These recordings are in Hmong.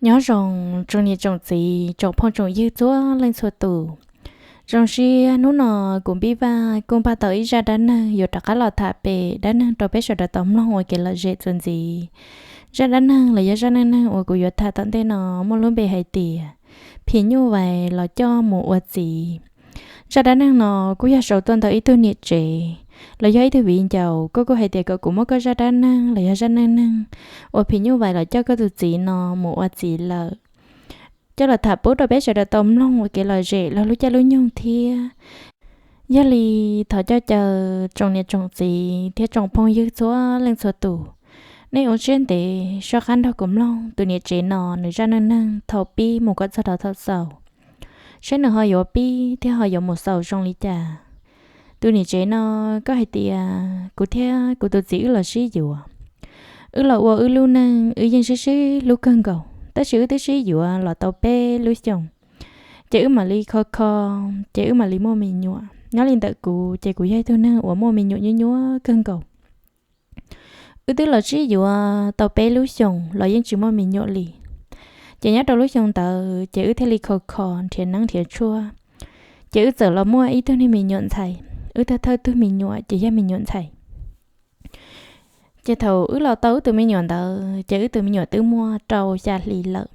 Nyob zoo tsoom niam tsoom txiv, tsoom phooj tsoom ywg txhua leej txhua tus. Zoo siab hnub no kuv Npib Vaj kuj npaj tau ib zaj dab neeg yuav rov qab los tham pem dab neeg rau peb sawv daws tau mloog ua kev lom zem txuas ntxiv. Zaj dab neeg los yog zaj neej neeg uas kuv yuav tham tom ntej no muaj lub npe hais tias phim nyuj vais los coj mus ua txiv. Zaj dab neeg no kuj yog sau tuaj ntawm ib tug niam tsev los yog ib tug viv ncaus, koj kuj hais tias kom kuv muab koj zaj dab neeg los yog zaj neej neeg uas phim nyuj vais los coj koj tus txiv no mus ua txiv lawm, coj los tham pub rau peb sawv daws tau mloog ua kev lom zem los lub caij lub nyoog thiab. Yog li thov coj caw tsoom niam tsoom txiv thiab tsoom phooj ywg txhua leej txhua tus, nej ua siab ntev soj qab nrog kuv mloog tus niam tsev no nws zaj neej neeg thaum pib mus kom txog rau thaum xaus, saib nws ho yuav pib thiab ho yuav mus xaus zoo li cas. Tus niam tsev no, koj hais tias kuv thiab kuv tus txiv wb los sib yuav, wb los ua wb lub neej wb yeej sib sib hlub kawg nkaus, tab sis wb twb sib yuav los tau peb lub xyoos, ces wb mam li kho kho, ces wb mam li muaj me nyuam. Nyob li ntawm kuv ces kuv yog ib tug neeg uas muaj me nyuam nyuaj nyuaj kawg nkaus. Wb twb los sib yuav tau peb lub xyoos los yeej tsis muaj me nyuam li. Ces nyob rau lub xyoo ntawd ces wb thiaj li kho kho nrhiav neeb nrhiav tshuaj, ces wb txawm los muaj ib tug niag me nyuam ntxhais. Wb thawj thawj tug me nyuam ces yog me nyuam ntxhais. Ces thaum wb los tau wb tus me nyuam ntawd ces wb tus me nyuam twb muaj rau xya hli lawm,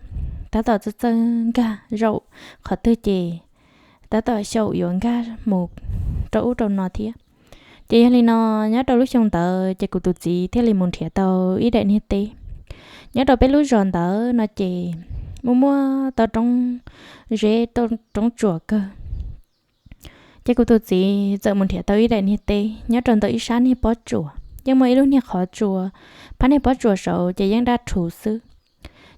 tab tom txawj txawj nkag zaum qhov twg ces tab tom xyaum yuav nkag mus rau ub rau no thiab. Ces yog li no, nyob rau lub xyoo ntawd ces kuv tus txiv thiaj li mus nrhiav tau ib daim niag teb. Nyob rau peb lub zos ntawd no ces muaj muaj tau roob zeb, tau roob tsuas kawg. Ces kuv tus txiv txawm mus nrhiav tau ib daim niag teb nyob rau ntawm ib sab niag pob tsuas, yeej muaj ib lub niag qhov tsua, phab niag pob tsuas saud ces yeej daj rhuv xwb.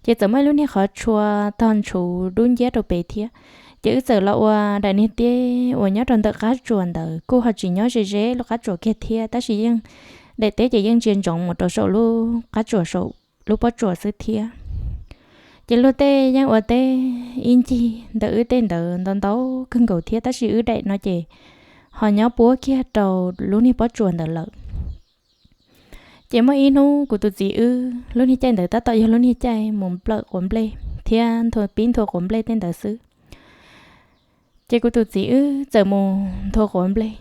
Ces txawm muaj ib lub niag qhov tsua tog ntshuv dub nciab rau pem thiab. Ces wb txawm los ua daim niag teb uas nyob rau ntawm qab tsuas ntawd, kuj ho tsis nyob ze ze lub qab tsuas kiag thiab, tab sis yeej daim teb ces yeej ntsia ntsoov mus rau saum lub qab tsuas saum lub pob tsuas xwb thiab. Ces luag tej yeej ua teb ib ncig ntawm wb tej ntawd ntau ntau kawg nkaus thiab, tab sis wb daim no ces ho nyob puab kiag rau lub niag pob tsuas ntawd lawm. Ces muaj ib hnub kuv tus txiv wb lub niag caij ntawd tab tom yog lub niag caij mus nplawm quav nplej thiab nthua pib nthua quav nplej tej ntawd xwb. Ces kuv tus txiv wb txawm mus nthua quav nplej.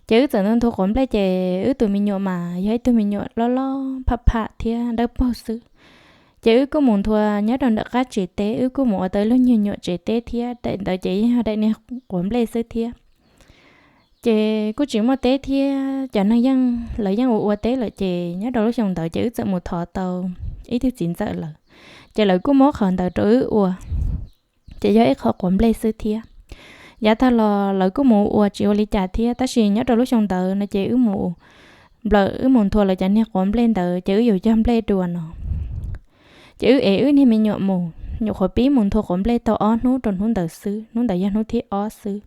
Ces wb txawm nthua quav nplej ces wb tus me nyuam mas yog ib tug me nyuam loj loj pham pham thiab dawb paug xwb. Ces wb kuj mus nthua nyob rau ntawm qab tsev teb, wb kuj mus ua tau ib lub nyuag nyuam tsev teb thiab, daim ntawd ces yeej yog daim niag quav nplej xwb thiab. Ces kuj tsis muaj teb thiab, cov neeg yeej, lawv yeej ua ua teb lawm, ces nyob rau lub xyoo ntawd ces wb txawm mus thov tau ib tug txiv ntxawm lawm, ces lawv kuj muab qhov ntawd rau wb ua, ces yog ib qho quav nplej xwb thiab. Yav tag los lawv kuj mus ua tsis ua li cas thiab, tab sis nyob rau lub xyoo ntawd no ces wb mus nplawm, wb mus nthua lawv cov niag quav nplej ntawd ces wb yuav cog nplej dua no. Ces wb ev wb niag me nyuam mus, nyuam qhuav pib mus nthua quav nplej tau ob hnub rau hnub ntawd xwb, hnub ntawd yog hnub thib ob xwb.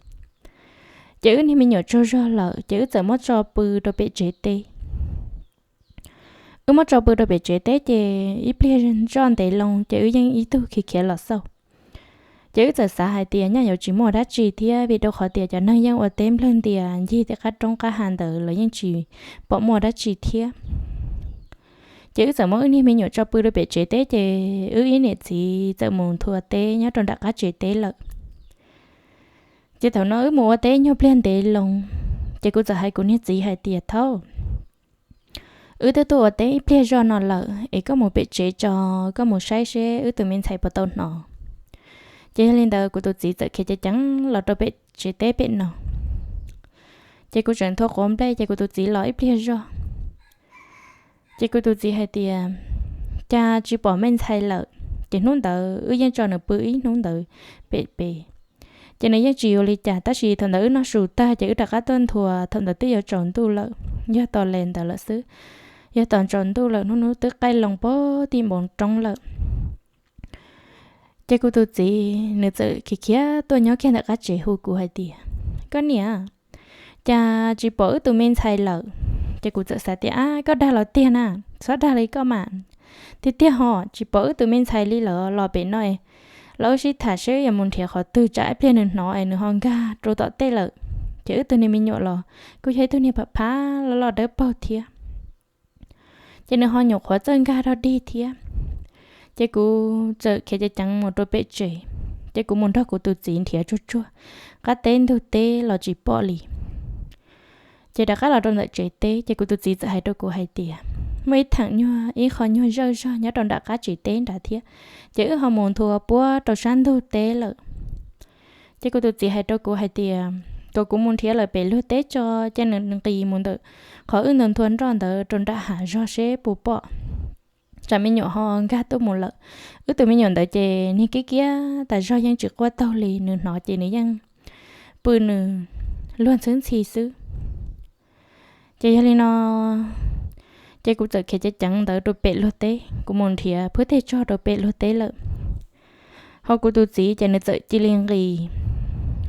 Ces wb niag me nyuam tsaug zog lawm ces wb txawm muab tso pw rau pem tsev teb. Wb muab tso pw rau pem tsev teb ces ib pliag zoj ntev loo ces wb yeej ib tug khiav khiav los xauj. Ces wb txawm xav hais tias nyaj yuav tsis muaj dab tsi thiab, vim rau qhov tias cov neeg yeej ua teb nplawg ntias ncig tej qab roob qab hav ntawd los yeej tsis pom muaj dab tsi thiab. Ces wb txawm muab wb niag me nyuam tso pw rau pem tsev teb ces wb ib niam txiv txawm mus nthua teb nyob rau nram qab tsev teb lawm. Ces thaum no wb mus ua teb nyuag pliag ntev loo, ces kuv txawm hais kuv niag txiv hais tias, Thaub, wb twb tuaj ua teb ib pliag zoj no lawm es koj mus pem tsev tso, koj mus saib seb wb tus me ntxhais puas tau hnov. Ces yog li ntawd kuv tus txiv txawm khiav ceev ceev los rau pem tsev teb pem no. Ces kuv tseem nthua quav nplej ces kuv tus txiv los ib pliag zoj. Ces kuv tus txiv hais tias, Cas tsis pom me ntxhais lawm? Ces hnub ntawd wb yeej tso nws pw ib hnub ntawd pem pem. Ces nws yeej tsis yuav li cas, tab sis thaum ntawd wb noj su tag ces wb rov qab tuaj nthua, thaum ntawd twb yuav tsaus ntuj lawm, yog tos les ntawd lawm xwb. Yog tos tsaus ntuj lawm, hnub hnub twb qaij loo pog tim npoo roob lawm. Ces kuv tus txiv nws txawm khiav khiav tuaj nyob kiag ntawm qab tsev hu kuv hais tias, Koj niam, cas tsis pom wb tus me ntxhais lawm? Ces kuv txawm xav tias, Ab, koj dag los tiag na, txhob dag li koj mas. Tiag tiag ho, tsis pom wb tus me ntxhais li lawm, los pem no es los wb sib tham seb yuav mus nrhiav qhov twg tsam ib pliag nws hnov es nws ho nkag rau tom tej lawm. Ces wb tug niag me nyuam los kuj yog ib tug niag phav phav loj loj dawb paug thiab, ces nws ho nyuam qhuav txawj nkag dog dig thiab. Ces kuv txawm khiav ceev ceev mus rau pem tsev, ces kuv mus nrog kuv tus txiv nrhiav tsuag tsuag qab teb ntug teb los tsis pom li. Ces rov qab los rau ntawm tsev teb, ces kuv tus txiv txawm hais rau kuv hais tias, muaj ib theem nyuag ib qho nyuag zawj zog nyob rau nram qab tsev teb nrad thiab, ces wb ho mus nthua puab rau sab ntug teb lawm. Ces kuv tus txiv hais rau kuv hais tias, kom kuv mus nrhiav lawm pem luag teb tso, ces nws nqis mus ntawm qhov wb nthua nroj ntawd rau nram hav zog seb puas pom. Tsam me nyuam ho nkag tuaj mus lawm. Wb tus me nyuam ntawd ces niag kiab kiab tas zog yeej tsis quaj taug li, nws hnov ces nws yeej pw nws luag ntxhwb ntxhi xwb. Ces yog li no, ces kuv txawm khiav ceev ceev ntawd rau pem luag teb, kuv mus nrhiav phwb teg tsog rau pem luag teb lawm. Ho kuv tus txiv ces nws txawm cia li nqis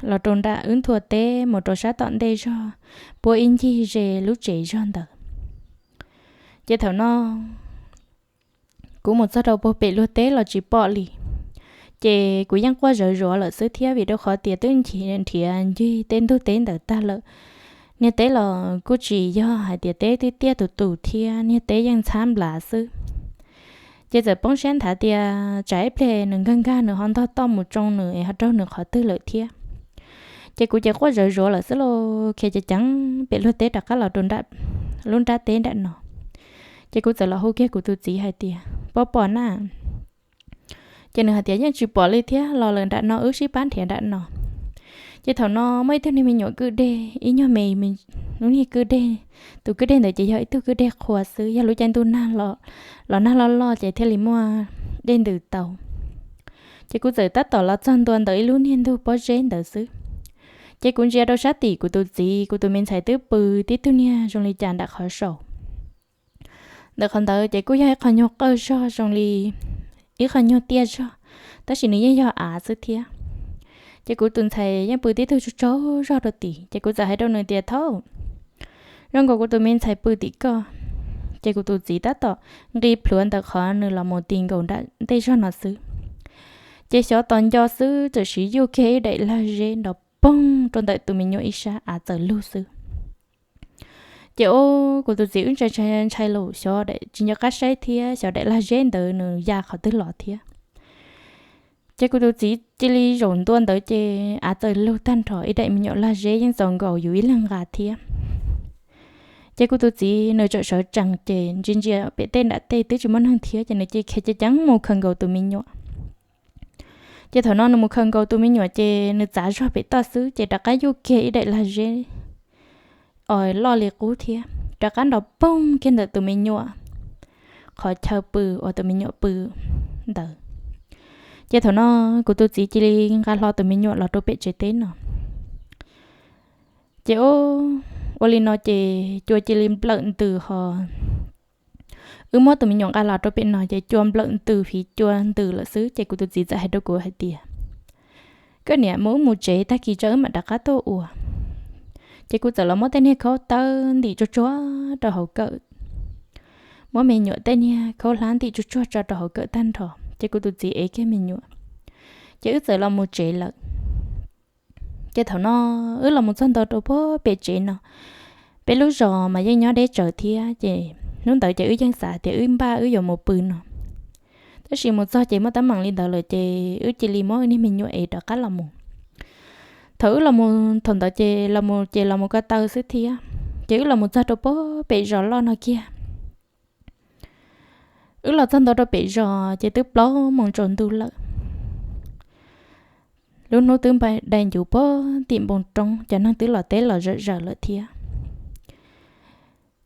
los rau nram wb nthua teb mus rau sab tom ntej zog, puab ib ncig ze lub tsev zog ntawd. Ces thaum no kuv mus txog rau puag pem luag teb los tsis pom li. Ces kuv yeej quaj zawv zuav lawm xwb thiab, vim rau qhov tias twb nrhiav ncig tej ntug teb ntawd tag lawm. Niag teb los kuj tsis yog hais tias teb twb tiaj tus tus thiab, niag teb yeej ntxhab nplav xwb. Ces txawm poob siab nthav tias tsam ib pliag nws nkag nkag nws ho ntog toj mus tsoo nws es ho raug nws qhov twg lawm thiab. Ces kuv ces quaj zawv zuav lawm xwb lauj, khiav ceev ceev pem luag teb rov qab los rau lub nrab teb nram no. Ces kuv txawm los hu kiag kuv tus txiv hais tias, pov pom na. Ces nws hais tias yeej tsis pom li thiab, los lawm nram no wb sib pab nrhiav nram no. Ces thaum no muaj ib tug niag me nyuam kwj deg, ib nyuag me, lub niag kwj deg, tus kwj deg ntawd ces yog ib tug kwj deg qhua xwb, yog lub caij ntuj nag los, los nag loj loj ces thiaj li muaj dej ntws tau. Ces kuv txawm tab tom los txog ntua ntawm ib lub niag ntug pob zeb ntawd xwb. Ces kuv ntsia rau sab tim kuv tus txiv, kuv tus me ntxhais twb pw tib tug niag zoo li cas nram qhov saum. Ntawm qhov ntawd ces kuj yog ib qho nyuag qawj zog zoo li ib qho nyuag tiaj zog, tab sis nws yeej yog av xwb thiab. Ces kuv tus ntxhais yeej pw tib tug tsaug tsaug zog rau tim, ces kuv txawm hais rau nws tias, thaub, zoo nkaus kuv tus me ntxhais pw tim koj. Ces kuv tus txiv tab tom nqis plhuav ntawm qhov nws los mus ti nkaus nram ntej zog no xwb, ces xyov tos nco xwb txawm siv yuj kiag ib daim lag zeb nrov poog rau ntawm tus me nyuam ib sab, av txawm lug xwb. Ces o, kuv tus txiv wb ntshai ntshai ntshai lawm, xyov tsis nco qab saib thiab, xyov daim lag zeb ntawd nws ya qhov twg los thiab. Ces kuv tus txiv cia li zaum ntua ntawd ces av txawm lug tag nrho, ib daim me nyuam lag zeb yeej txaus nkaus yus ib leeg nqa thiab. Ces kuv tus txiv nws txawm sawv tsees ces ntsia ntsia pem tej nram tej twb tsis muaj neeg thiab, ces nws cia li khiav ceev ceev mus khaws nkaus tus me nyuam. Ces thaum no nws mus khaws nkaus tus me nyuam ces nws txav zog pem toj xwb ces rov qab yuj kiag ib daim lag zeb os loj li qub thiab, rov qab nrov poog kiag ntawm tus me nyuam qhov chaw pw uas tus me nyuam pw ntawd. Ces thaum no kuv tus txiv cia li nqa hlo tus me nyuam los rau pem tsev teb no. Ces o, ua li no ces cua cia li nplawm ntws ho. Wb muab tus me nyuam nqa los rau pem no ces cua nplawm ntws, fiv cua ntws lawm xwb. Ces kuv tus txiv txawm hais rau kuv hais tias, koj niam, mus wb mus tsev, tag kis tso wb mam rov qab tuaj ua. Ces kuv txawm los muab tej niag khaub tawb ntim tsuag tsuag rau hauv kawm, muab me nyuam tej niag khaub hlab ntim tsuag tsuag tso rau hauv kawm tag nrho, ces kuv tus txiv ev kiag me nyuam, ces wb txawm los mus tsev lawm. Ces thaum no wb los mus txog ntua rau puag pem tsev no, peb lub zos mas yeej nyob deb tsawv thiab, ces hnub ntawd ces wb yeej xav tias wb npaj wb yuav mus pw no. Tab sis mus txog ces muaj teeb meem li ntawd lawm ces wb cia li muab wb niag me nyuam ev rov qab los mus. Thaum wb los mus thaum ntawd ces los mus ces los mus ko taw xwb thiab, ces wb los mus txog rau puag pem zos loj no kiag. Wb los txog ntua rau pem zos ces twb plaub moos tsaus ntuj lawm. Lub hnub twb dai ncuv puag tim npoo roob, cov neeg twb los teb los zawm zawm lawm thiab.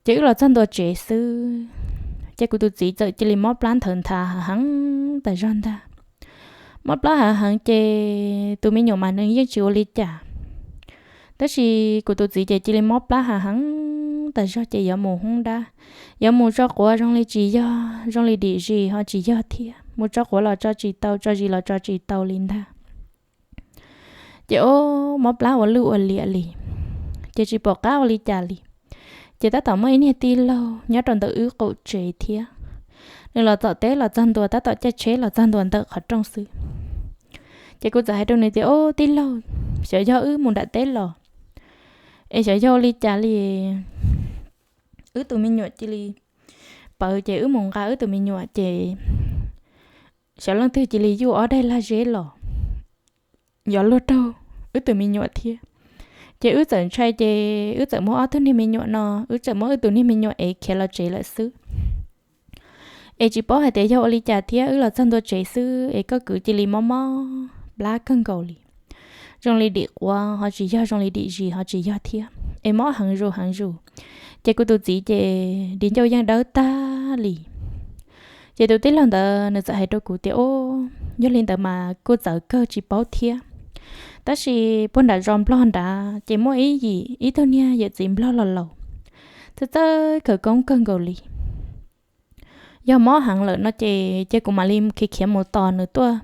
Ces wb los txog ntua tsev xwb, ces kuv tus txiv txawm cia li mob plab nthawv nthav hav heev tas zog ntag. Mob plab hav heev ces tus me nyuam mas nws yeej tsis ua li cas, tab sis kuv tus txiv ces cia li mob plab hav heev tas zog ces yuav mus hoob dab, yuav mus tso quav zoo li tsis yog, zoo li dim zis ho tsis yog thiab, mus tso quav los tso tsis tau, tso zis los tso tsis tau li ntag. Ces o, mob plab ua luj ua liam li, ces tsis pom qab ua li cas li. Ces tab tom muaj ib niag tij laug nyob rau ntawm wb qaum tsev thiab, nws los txom teb los txog ntua, tab tom caij tsheb los txog ntua ntawm qhov rooj xwb. Ces kuv txawm hais rau nws tias, o, tij laug, xyov yog wb mus nram teb los es xyov yog ua li cas li, wb tus me nyuam cia li pawv, ces wb mus nqa wb tus me nyuam ces xyov leej twg cia li yuj ob daim lag zeb los yuav luag raug wb tus me nyuam thiab. Ces wb txawm ntshai ces wb txawm muab ob tug niag me nyuam no, wb txawm muab wb tus niag me nyuam ev khiav los tsev lawm xwb. Es tsis paub hais tias yog ua li cas thiab wb los txog ntua tsev xwb es koj kwv cia li mob mob plab kawg nkaus li, zoo li dim quav ho tsis yog, zoo li dim zis ho tsis yog thiab, es mob heev zus heev zus. Ces kuv tus txiv ces di ncauj yeej dawb tag li. Ces tus tij laug ntawd nws txawm hais rau kuv tias, Ub, yog li ntawd mas kuj txawv kawg tsis paub thiab. Tab sis puag nram zos nplog nrad ces muaj ib yim ib tug niag yawm txiv nplog los laus, txawj txawj khawv koob kawg nkaus li. Yog mob heev lawm no ces cia kuv mam li khiav khiav mus tos nws tuaj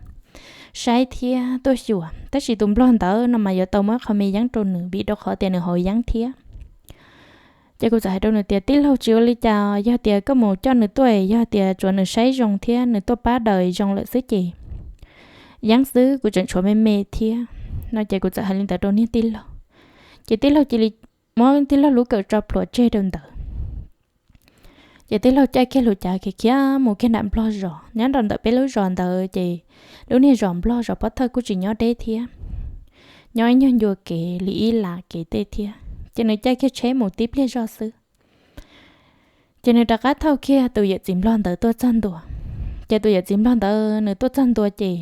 saib thiab tuaj xyuas, tab sis tus nplog ntawd no mas yuav tau muab qhov me yeeb rau nws vim rau qhov tias nws haus yeeb thiab. Ces kuv txawm hais rau nws tias, Tij laug, tsis ua li cas, yog tias koj mus coj nws tuaj, yog tias tsuav nws saib zoo thiab nws tuaj pab daws zoo lawm xwb ces yeeb xwb, kuv tseem tshuav me me thiab. No ces kuv txawm hais li ntawd rau niag tij laug, ces tij laug cia li muab tij laug lub kawm tso plhuav tseg rau ntawd. Ces tij laug caij kiag lub cav khiav khiav mus kiag nram nplog zos. Nyob rau ntawm peb lub zos ntawd ces lub niag zos nplog zos pob thawj kuj tsis nyob deb thiab, nyob ib nyuag ncua kev li ib lam kev tej thiab. Ces nws caij kiag tsheb mus tib pliag zoj xwb, ces nws rov qab thauj kiag tus yawm txiv nplog ntawd tuaj txog ntua. Ces tus yawm txiv nplog ntawd nws tuaj txog ntua ces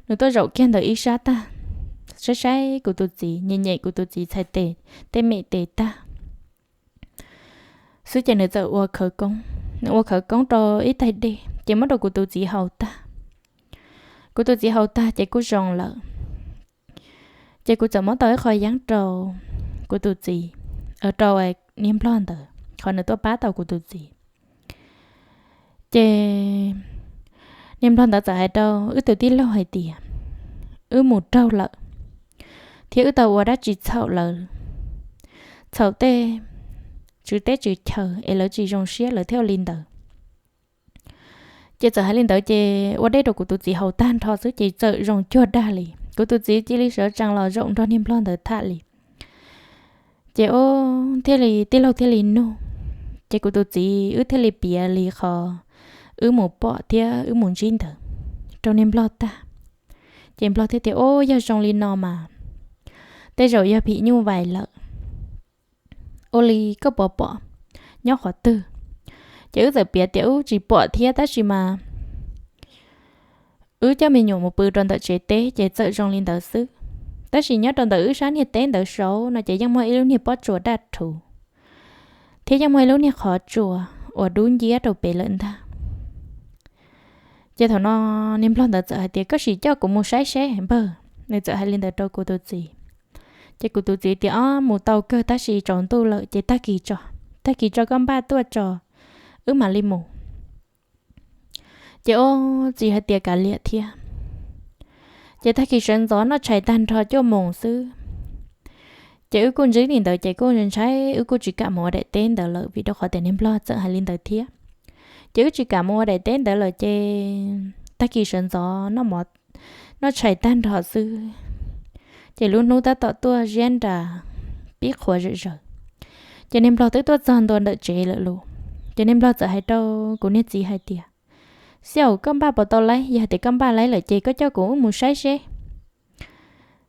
nws tuaj zaum kiag ntawm ib sab tag, saib saib kuv tus txiv, nyem nyem kuv tus txiv txhais tes, tej me tes tag xwb ces nws txawm ua khawv koob. Nws ua khawv koob rau ib tais dej ces muab rau kuv tus txiv haus tag. Kuv tus txiv haus tag ces kuj zoo lawm. Ces kuv txawm muab tau ib qho yeeb rau kuv tus txiv, rau niag nplog ntawd qhov nws tuaj pab tau kuv tus txiv. Ces niag nplog ntawd txawm hais rau wb tus tij laug hais tias, Wb mus raug lawm thiab wb tau ua dab tsi txhaum lawv, txhaum tej tswv teb tswv chaw es lawv tsis zoo siab lawv thiaj ua li ntawd. Ces txawm hais li ntawd ces ua dej rau kuv tus txiv haus tag nrho xwb ces txawm zoo cuag dag li. Kuv tus txiv cia li sawv tsees los zaum nrog niag nplog ntawd tham li. Ces thiaj li tij laug thiaj li nug, ces kuv tus txiv wb thiaj li piav li qhov wb mus pom thiab wb mus ntsib ntawd rau niag nplog tag. Ces nplog thiaj tias, Ub, yog zoo li no mas tej zaum yog phim nyuj vais lawm. Ua li koj puas pom nyob qhov twg? Ces wb txawm piav tias wb tsis pom thiab tab sis mas wb coj me nyuam mus pw rau ntawm tsev teb ces txawm zoo li ntawd xwb. Tab sis nyob rau ntawm wb sab niag teb ntawd saud no ces yeej muaj ib lub niag pob tsuas daj rhuv thiab yeej muaj ib lub niag qhov tsua uas dub nciab rau pem lawm ntag. Ces thaum no niag nplog ntawd txawm hais tias, Koj sim coj kuv mus saib seb npawg. Nws txawm hais li ntawd rau kuv tus txiv. Ces kuv tus txiv tias, Ob, mus tau kawg tab sis tsaus ntuj lawm ces tag kis tso, tag kis tso koj npaj tuaj tso, wb mam li mus. Ces ob txiv hais tias kav liam thiab. Ces tag kis sawv ntxov noj tshais tag nrho cuaj moos xwb, ces wb kuj ntsib li ntawd ces kuj ntshai, wb kuj tsis kam mus ua daim teb ntawd lawm vim rau qhov tias niag nplog txawm hais li ntawd thiab. Ces wb tsis kam mus ua daim teb ntawd lawm ces tag kis sawv ntxov noj tshais tag nrho xwb, ces lub hnub tab tom tuaj ziab nras pib qhuav zawm zaws. Ces niag nplog twb tuaj txog ntua ntawm tsev lawm lauj. Ces niag nplog txawm hais rau kuv niag txiv hais tias, Xyaum, koj npaj puas tau laib? Yog tias koj npaj laib lawm ces koj coj kuv wb mus saib seb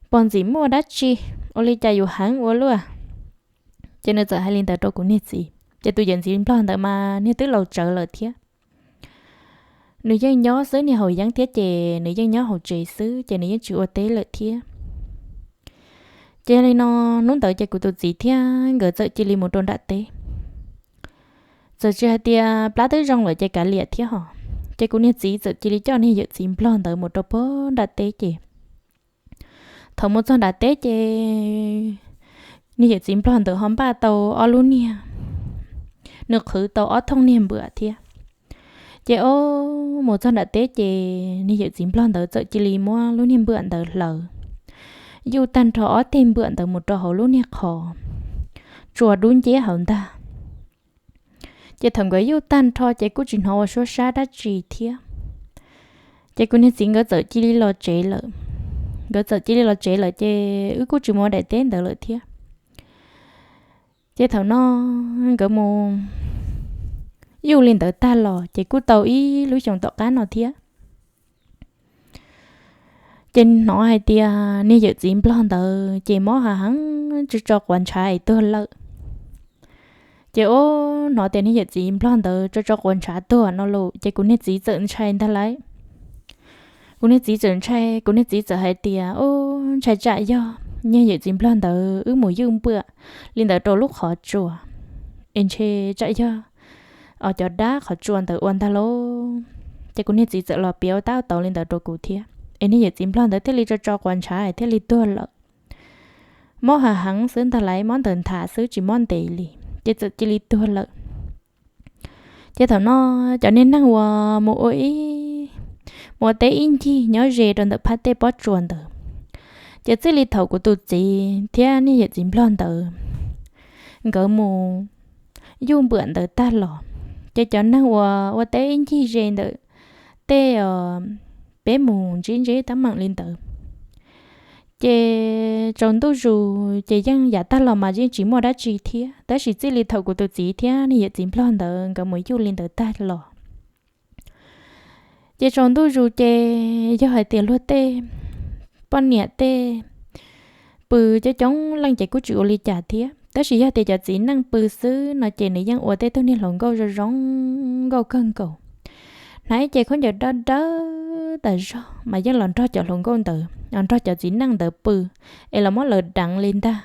puas ntxim muaj dab tsi, ua li cas yus heev ua luaj. Ces nws txawm hais li ntawd rau kuv niag txiv. Ces tus yawm txiv nplog ntawd mas niag twb laus tsawv lawm thiab. Nws yeej nyob xwb, niag haus yeeb thiab ces nws yeej nyob hauv tsev xwb ces nws yeej tsis ua teb lawm thiab. Ces yog li no, hnub ntawd ces kuv tus txiv thiab nkawd txawm cia li mus rau nram teb. Txawm tsis hais tias plab twb zoo lawm ces kav liam thiab hos. Ces kuv niag txiv txawm cia li coj niag yawm txiv nplog ntawd mus rau puag nram teb ces thaum mus txog nram teb ces niag yawm txiv nplog ntawd ho npaj tau ob lub niag, nws qhwv tau ob thooj niag npwam thiab. Ces ob mus txog nram teb ces niag yawm txiv nplog ntawd txawm cia li muab lub niag npwam ntawd hlawv, yuj tag nrho ob teg npwam ntawd mus rau hauv lub niag qhov tsua dub nciab hauv ntag. Ces thaum nkawd yuj tag nrho ces kuj tsis hnov ua suab sab dab tsi thiab. Ces kuv niag txiv nkawd txawm cia li los tsev lawm. Nkawd txawm cia li los tsev lawm ces wb kuj tsis mus ua daim teb ntawd lawm thiab. Ces thaum no nkawd mus yuj li ntawd tag los ces kuj tau ib lub xyoos tom qab no thiab. Ces hnov hais tias niag yawm txiv nplog ntawd ces mob hav heev, tso tso quav ntshav es tuag lawm. Ces ua hnov tias niag yawm txiv nplog ntawd tso tso quav ntshav tuag no lawm ces kuv niag txiv txawm ntshai ntag lauj. Kuv niag txiv txawm ntshai, kuv niag txiv txawm hais tias, Ub, ntshai tsam yog niag yawm txiv nplog ntawd wb mus yuj npuam li ntawd rau lub qhov tsua, es ntshe tsam yog os cov dab qhov tsua ntawd ua ntag lauj. Ces kuv niag txiv txawm los piav ua tab tau li ntawd rau kuv thiab, es niag yawm txiv nplog ntawd thiaj li tso tso quav ntshav thiaj li tuag lawm. Mob hav heev xwb ntag lauj, mob ntawm nthav xwb tsis mob ntev li, ces txawm cia li tuag lawm. Ces thaum no cov niag neeg uas mus ua ib, mus ua teb ib ncig nyob ze rau ntawm phab tej pob tsuas ntawd, ces txij li thaum kuv tus txiv thiab niag yawm txiv nplog ntawd nkawd mus yuj npuam ntawd tag los, ces cov neeg uas ua teb ib ncig ze ntawm tej os, peb mus ntsib ntsib tab meem li ntawd, ces tsaus ntuj zus ces yeej yav tag los mas yeej tsis muaj dab tsi thiab. Tab sis txij li thaum kuv tus txiv thiab niag yawm txiv nplog ntawd nkawd mus yuj li ntawd tag los, ces tsaus ntuj zus ces yog hais tias luag tej poj niam tej pw coob coob leej ces kuj tsis ua li cas thiab. Tab sis yog tias cov txiv neej pw xwb no ces nws yeej ua tej tug niag hluas nkauj zoo zoo nkauj kawg nkaus. Hnav ib ce khaub ncaws dawb dawb tas zog mas yeej los nrog cov hluas nkauj ntawd, los nrog cov txiv neej ntawd pw, es los muab lawv deev li ntag.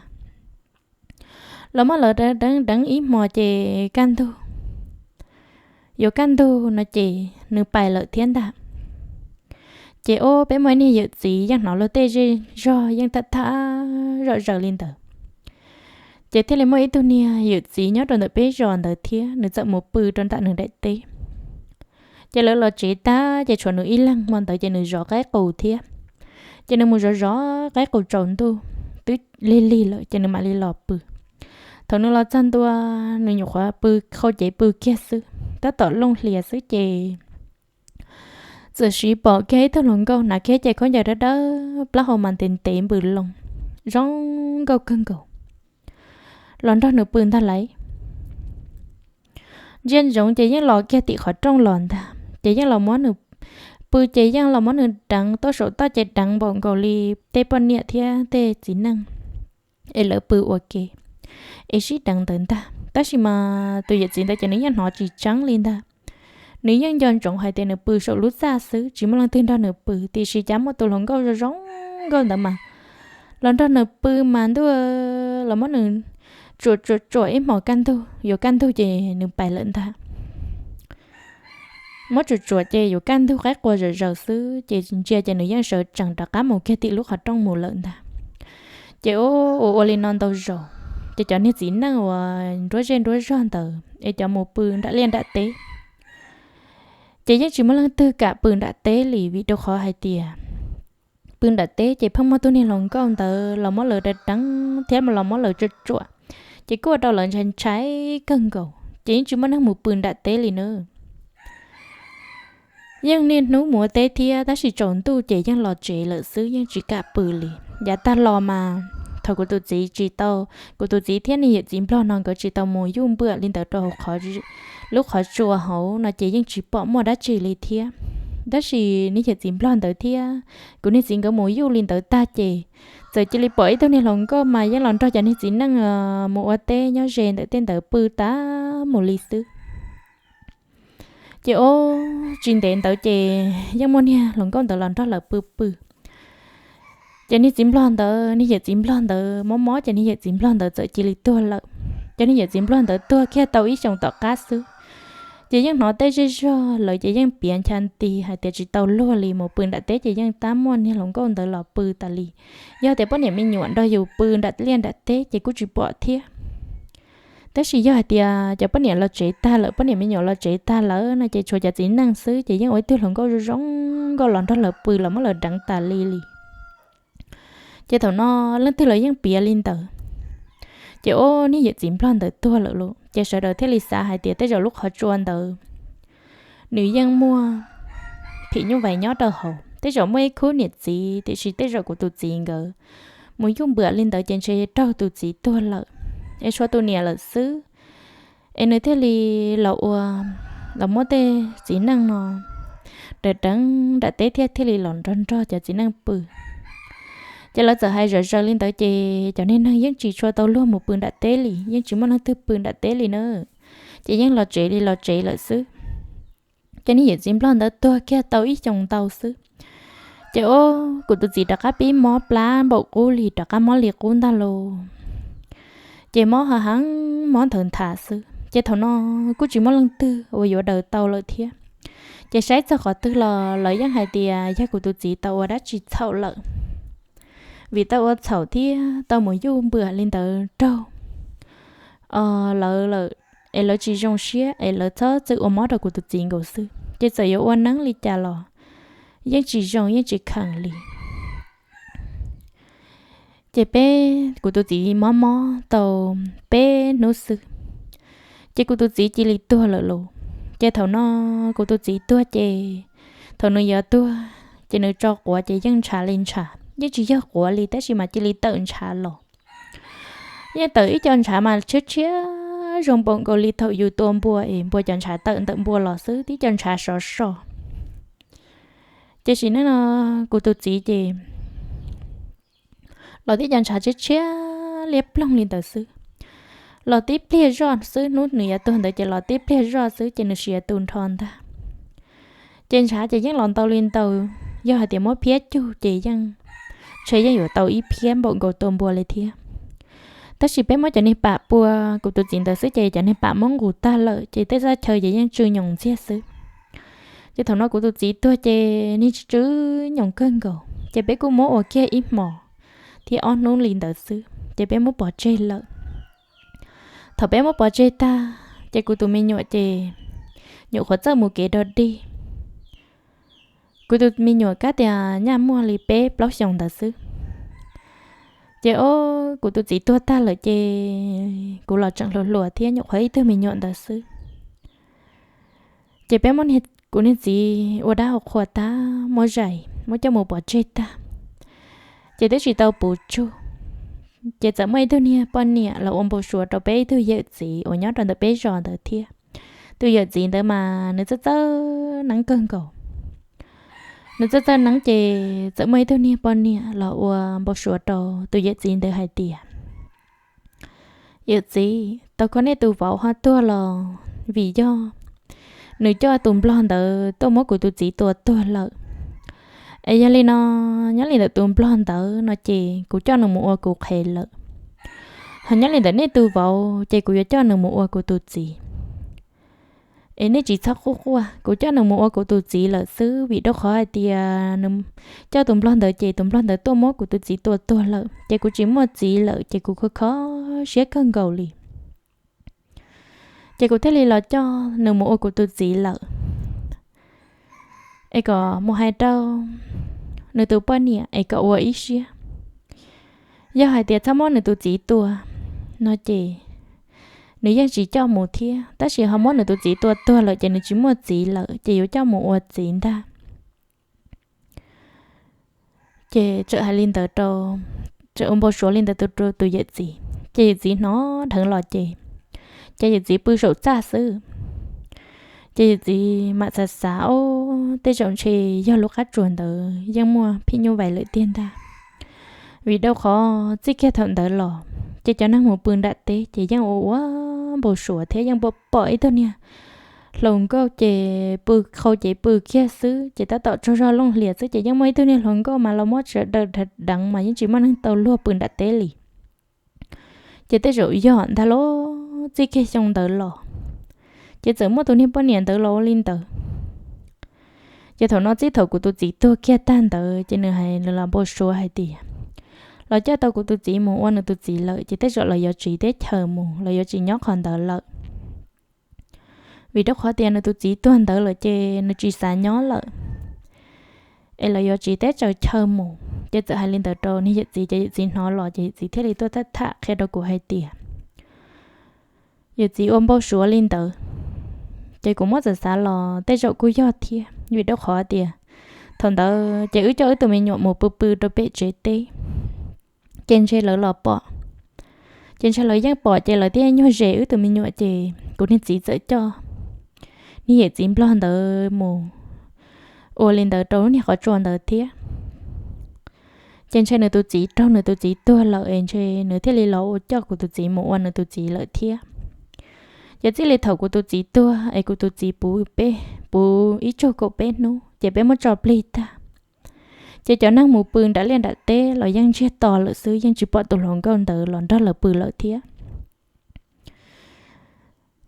Los muab lawv deev deev deev ib hmo ces kaj ntug, yuav kaj ntug no ces nws pais lawm thiab ntag. Ces ua peb muaj ib niag yawm txiv yeej hnov luag tej zej zog yeej tham tham zom zaws li ntawd. Ces thiaj li muaj ib tug niag yawm txiv nyob rau ntawm peb zos ntawd thiab, nws txawm mus pw rau ntawm nws daim teb. Ces lawv los tsev tag ces tshuav nws ib leeg, hmo ntawd ces nws zov qaib qus thiab. Ces nws mus zov zov qaib qus tsaus ntuj twb lig lig lawm ces nws mam li los pw. Thaum nws los txog ntua, nws nyuam qhuav pw, qhau cev pw kiag xwb, tab tom looj hlias xwb ces txawm siv pom kiag ib tug hluas nkauj hnav kiag ce khaub ncaws dawb dawb, plaub hau mas ntev ntev npws loo, zoo nkauj kawg nkaus, los nrog nws pw ntag lauj. Ntsia ntsoov ces yeej los kiag tim qhov rooj los ntag, ces yeej los muab nws pw, ces yeej los muab nws deev tuaj saum toj ces deev npaum nkaus li tej poj niam thiab tej txiv neej es lawv pw ua ke es sib deev ntawd ntag. Tab sis mas tus yawm txiv ntawd ces nws yeej hnov tsis tseeb li ntag. Nws yeej nco ntsoov hais tias nws pw saum lub txaj xwb, tsis muaj leej twg nrog nws pw, tiam sis cas muaj tus hluas nkauj zoo zoo nkauj ntawd mas los nrog nws pw mas ntuj, los muab nws tsuam tsuam tsuam ib hmos kaj ntug, yuav kaj ntug ces nws pais lawm ntag. Muab tsuam tsuam ces yuav kaj ntug qaib qua zom zaws xwb ces ntsia ces nws yeej sawv tsees rov qab mus kiag tim lub qhov rooj mus lawm ntag. Ces ua ua ua li no ntau zaus, ces cov niag txiv neej uas nruab zej nruab zog ntawd es cov mus pw nram liaj nram teb, ces yeej tsis muaj leej twg kam pw nram teb li, vim rau qhov hais tias pw nram teb ces pheej muaj tug niag hluas nkauj ntawd los muab lawv deev deev thiab los muab lawv tsuam tsuam, ces kuj ua rau lawv ntshai ntshai kawg nkaus, ces yeej tsis muaj neeg mus pw nram teb li na. Yeej niaj hnub mus ua teb thiab, tab sis tsaus ntuj ces yeej los tsev lawm xwb, yeej tsis kam pw li. Yav tag los mas thaum kuv tus txiv tsis tau, kuv tus txiv thiab niag yawm txiv nplog no nkawd tsis tau mus yuj npuam li ntawd rau hauv lub qhov tsua hauv no ces yeej tsis pom muaj dab tsi li thiab. Tab sis niag yawm txiv nplog ntawd thiab kuv niag txiv nkawd mus yuj li ntawd tag ces txawm cia li pom ib tug niag hluas nkauj mas yeej los nrog cov niag txiv neej mus ua teb nyob ze ntawm tej ntawd pw tas mus li xwb. Ces ua tsis ntev ntawd ces yeej muaj niag hluas nkauj ntawd los nrog lawv pw pw. Ces niag txiv nplog ntawd, niag yawm txiv nplog ntawd mob mob ces niag yawm txiv nplog ntawd txawm cia li tuag lawm. Ces niag yawm txiv nplog ntawd tuag kiag tau ib xyoos tom qab xwb, ces yeej hnov tej zej zog lawv ces yeej piav ncha nti hais tias tsis tau luag li, mus pw nram teb ces yeej tab muaj niag hluas nkauj ntawd los pw tas li. Yog tias poj niam me nyuam nrog yus pw nram liaj nram teb ces kuj tsis pom thiab. Tab sis yog hais tias cov poj niam los tsev tag lawm, poj niam me nyuam los tsev tag lawm no ces tshuav cov txiv neej xwb ces yeej ua ib tug hluas nkauj zoo zoo nkauj los nrog lawv pw los muab lawv deev tas li li. Ces thaum no leej twg los yeej piav li ntawd. Ces ua niag yawm txiv nplog ntawd tuag lawm lauj, ces sawv daws thiaj li xav hais tias tej zaum lub qhov tsua ntawd nws yeej muaj phim nyuj vais nyob rau hauv, tej zaum muaj ib khub niam txiv, tiam sis tej zaum kuv tus txiv nkawd mus yuj npuam li ntawd ces ntshe raug tus txiv tuag lawm, es tshuav tus niam lawm xwb. Es nws thiaj li los ua, los muab tej txiv neej no daws deev nram teb thiab thiaj li los nrog nrog cov txiv neej pw. Ces lawv txawm hais zom zaws li ntawd ces cov niag neeg yeej tsis tshua tau luag mus pw nram teb li, yeej tsis muaj leej twg pw nram teb li na. Ces yeej los tsev li los tsev lawm xwb. Ces niag yawm txiv nplog ntawd tuag kiag tau ib xyoos ntau xwb, ces o, kuv tus txiv rov qab pib mob plab npaum qub li, rov qab mob li qub ntag lauj. Ces mob heev heev, mob nthawv nthav xwb, ces thaum no kuj tsis muaj leej twg uas yuav daws tau lawm thiab. Ces saib txog qhov twg los lawv yeej hais tias yog kuv tus txiv tau ua dab tsi txhaum lawm, vim tau ua txhaum thiab tau mus yuj npwam li ntawd raug lawv lawm, es lawv tsis zoo siab es lawv txhob txwm ua mob rau kuv tus txiv nkaus xwb, ces txawm yuav ua neeb li cas los yeej tsis zoo yeej tsis kheev li. Ces peb, kuv tus txiv mob mob tau peb hnub xwb, ces kuv tus txiv cia li tuag lawm lauj. Ces thaum no kuv tus txiv tuag ces thaum nws yuav tuag ces nws tso quav ces yeej ntshav li ntshav, yeej tsis yog quav li tab sis mas cia li tawm ntshav los. Yeej tawm ib co ntshav mas tshiab tshiab zoo npaum nkaus li thaum yus tua npua es npua cov ntshav tawm ntawm npua los xwb, tib co ntshav sov so. Ces sim neej no kuv tus txiv ces los tib co ntshav tshiab tshiab liab ploog li ntawd xwb. Los tib pliag zoj xwb, hnub nws yuav tuag ntawd ces los tib pliag zoj xwb ces nws siav tu nrho ntag. Ces ntshav ces yeej los ntau li ntau, yog hais tias muab phiab cug ces yeej, ntshe yeej yuav tau ib phiab npaum nkaus tua npua li thiab. Tab sis peb muab cov niag pam pua kuv tus txiv ntawd xwb ces cov niag pam muab nqus tag lawm ces tej txaj chaw ces yeej tsw nyoos ntxiag xwb. Ces thaum no kuv tus txiv tuag ces niag tsw tsw nyoos kawg nkaus ces peb kuj muab ua kiag ib hmos thiab ob hnub li ntawd xwb ces peb muab pov tseg lawm. Thaum peb muab pov tseg tag ces kuv tus me nyuam ces nyuam qhuav txawj mus kev dog dig. Kuv tus me nyuam kab tias nyaj muaj li peb plaub xyoos ntawd xwb. Ces o, kuv tus txiv tuag tag lawm ces kuv los tseem hluas hluas thiab, nyuam qhuav ib tug me nyuam ntawd xwb. Ces peb muab kuv niag txiv ua dab ua qhua tag, muab zais muab coj mus pov tseg tag, ces twb tsis tau puv tsug, ces txawm muaj ib tug niag poj niam los ua npau suav rau peb ib tug yawm txiv uas nyob rau ntawm peb zos ntawd thiab. Tus yawm txiv ntawd mas nws txawj txawj neeb kawg nkaus. Nws txawj txawj neeb ces txawm muaj ib tug niag poj niam los ua npau suav rau tus yawm txiv ntawd hais tias, yawm txiv, tau koj nej tus vauv ho tuag los vim yog nws coj tus nplog ntawd tuaj muab kuv tus txiv tua tuag lawm. Es yog li no, nyob li ntawm tus nplog ntawd no ces kuv coj nws mus ua kuv qhev lawm. Ho nyob li ntawm nej tus vauv ces kuv yuav coj nws mus ua kuv tus txiv. Es nej tsis txhob quaj quaj, kuv coj nws mus ua kuv tus txiv lawm xwb, vim rau qhov hais tias nws coj tus nplog ntawd ces tus nplog ntawd tuaj muab kuv tus txiv tua tuag lawm, ces kuv tsis muaj txiv lawm ces kuv kho kho siab kawg nkaus li. Ces kuv thiaj li los coj nws mus ua kuv tus txiv lawm. Es kom mus hais rau nws tus poj niam es kom ua ib siab. Yog hais tias txhob muab nws tus txiv tua no ces nws yeej tsis coj mus thiab, tab sis ho muab nws tus txiv tua tuag lawm ces nws tsis muaj txiv lawm ces yuav coj mus ua txiv ntag. Ces txawm hais li ntawd rau, txawm ua npau suav li ntawd rau tus yawm txiv, ces yawm txiv hnov dheev los ces, ces yawm txiv pw saum txaj xwb. Ces yawm txiv mam xav xav, o, tej zaum ntshe yog lub qab tsuas ntawd yeej muaj phim nyuj vais lawm tiag ntag. Vim rau qhov txij kiag thaum ntawd los ces cov neeg mus pw nram teb ces yeej ua ua npau suav thiab yeej pom pom ib tug niag hluas nkauj ces pw qhau ces pw kiag xwb, ces tab tom tsaug zog looj hlias xwb ces yeej muaj ib tug niag hluas nkauj mas los muab sawv daws deev mas yeej tsis muaj neeg tau luag pw nram teb li. Ces tej zaum yog ntag lauj, txij kiag xyoo ntawd los ces txawm muaj tus niag poj niam ntawd los ua li ntawd. Ces thaum no txij thaum kuv tus txiv tuag kiag tag ntawd ces nws hais los npau suav hais tias los coj tau kuv tus txiv mus ua nws tus txiv lawm ces tej zaum los yuav tsiv teb chaws mus, los yuav tsis nyob qhov ntawd lawm. Vim rau qhov tias nws tus txiv tuag ntawd lawm ces nws tsis xav nyob lawm, es los yuav tsiv teb tsaws chaw mus. Ces txawm hais li ntawd rau niag yawm txiv, ces yawm txiv hnov los ces yawm txiv thiaj li tuaj tham tham qhia rau kuv hais tias yawm txiv ua npau suav li ntawd, ces kuv muab xav xav los tej zaum kuj yog thiab, vim rau qhov tias thaum ntawd ces wb coj wb tus me nyuam mus pw pw rau pem tsev teb, ces ntshe lawv los pom, ces ntshe lawv yeej pom ces lawv thiaj nyuag zes wb tus me nyuam ces kuv niag txiv txawm coj niag yawm txiv nplog ntawd mus ua li ntawd rau lub niag qhov tsua ntawd thiab. Ces ntshe nws tus txiv raug nws tus txiv tuag lawm es ntshe nws thiaj li los ua coj kuv tus txiv mus ua nws tus txiv lawm thiab. Ces txij li thaum kuv tus txiv tuag es kuv tus txiv puv peb, puv ib tsug kaum peb hnub ces peb muab tso plig tag. Ces cov neeg mus pw nram liaj nram teb los yeej ntsiag to lawm xwb, yeej tsis pom tus hluas nkauj ntawd los nrog lawv pw lawm thiab.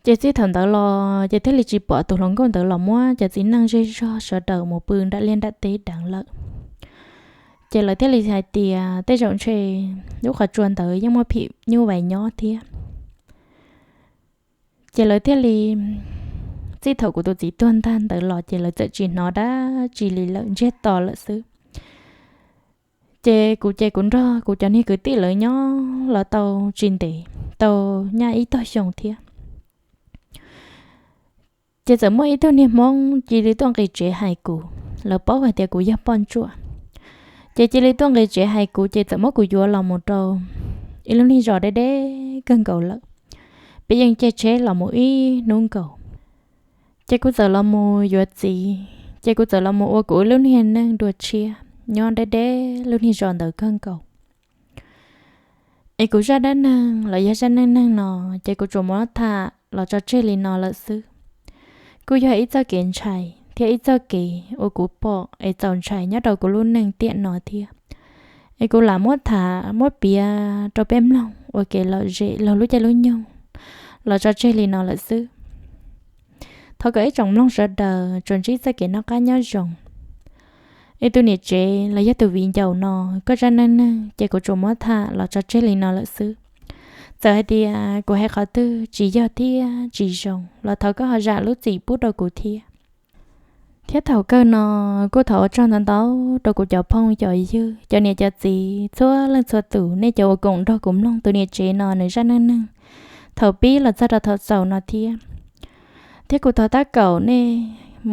Ces txij thaum ntawd los ces thiaj li tsis pom tus hluas nkauj ntawd los muab cov txiv neej zej zog sawv daws mus pw nram liaj nram teb deev lawm. Ces lawv thiaj li hais tias tej zaum ntshe lub qhov tsua ntawd yeej muaj phim nyuj vais nyob thiab. Ces lawv thiaj li, txij thaum kuv tus txiv tuag ntag ntawd los ces lawv txawm tsis hnov dab tsi li lawm, ntsiag to lawm xwb. Ces kuv ces kuv nrog kuv cov niag kwv tij lawv nyob los tau tsis ntev, tau nyaj ib tog xyoo thiab. Ces txawm muaj ib tug niag Hmoob cia li tuaj nqis tsev hais kuv, lawv paub hais tias kuv yog poj ntsuam. Ces cia li tuaj nqis tsev hais kuv ces txawm muab kuv yuav los mus rau ib lub niag zos deb deb kawg nkaus lawm. Peb yeej caij tsheb los mus ib hnub nkaus. Ces kuv txawm los mus yuav txiv, ces kuv txawm los mus ua kuv ib lub niag neej dua tshiab nyob deb deb lub niag zos ntawd kawg nkaus. Es kuv zaj dab neeg los yog zaj neej neeg no, ces kuv tsuas muab tham los tso tseg li no lawm xwb. Kuj yog ib txoj kev ntshai thiab ib txoj kev uas kuv pom es txaus ntshai nyob rau kuv lub neej tiam no thiab. Es kuv lam muab tham muab piav rau peb mloog ua kev lom zem laug lub caij lub nyoog los tso tseg li no lawm xwb. Thov kom ib tsoom mloog sawv daws tsuas ntsib txoj kev noj qab nyob zoo. Es tus niam tsev los yog tus viv ncaus no, koj zaj neej neeg ces kuv tsuas muab tham los tso tseg li no lawm xwb. Txawm hais tias kuv hais qhov twg tsis yog thiab tsis zoo los thov koj ho zam lub txim pub rau kuv thiab. Thiab thaum kawg no kuj thov ua tsaug ntau ntau rau kuv cov phooj cov ywg, cov niam cov txiv txhua leej txhua tus, nej cov uas koom nrog kuv mloog tus niam tsev no nws zaj neej neeg thaum pib los txog rau thaum xaus no thiab. Thiab kuv thov tab kaum nej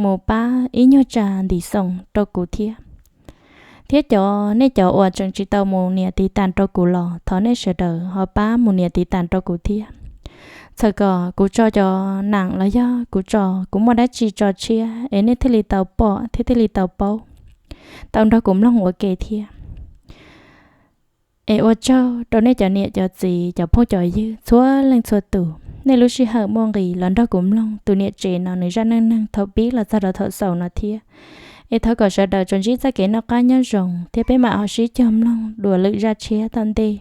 mus pab ib nyuag tsa ntim xoo rau kuv thiab. Thiab cov, nej cov uas tseem tsis tau mus nias tiv tas rau kuv los thov nej sawv daws ho pab mus nias tiv tas rau kuv thiab. Txhawm kom kuv tso cov nam los yog kuv tso, kuv muaj dab tsi tso tshiab es nej thiaj li tau pom thiab thiaj li tau paub, tau nrog kuv mloog ua ke thiab. Es ua tsaug rau nej cov niam cov txiv cov phooj cov ywg txhua leej txhua tus, nej lub sij hawm muaj nqis los nrog kuv mloog tus niam tsev no nws zaj neej neeg thaum pib los txog rau thaum xaus no thiab. Es thov kom sawv daws tsuas ntsib txoj kev noj qab nyob zoo thiab peb mam ho sib cog mloog dua lwm zaj tshiab tom ntej.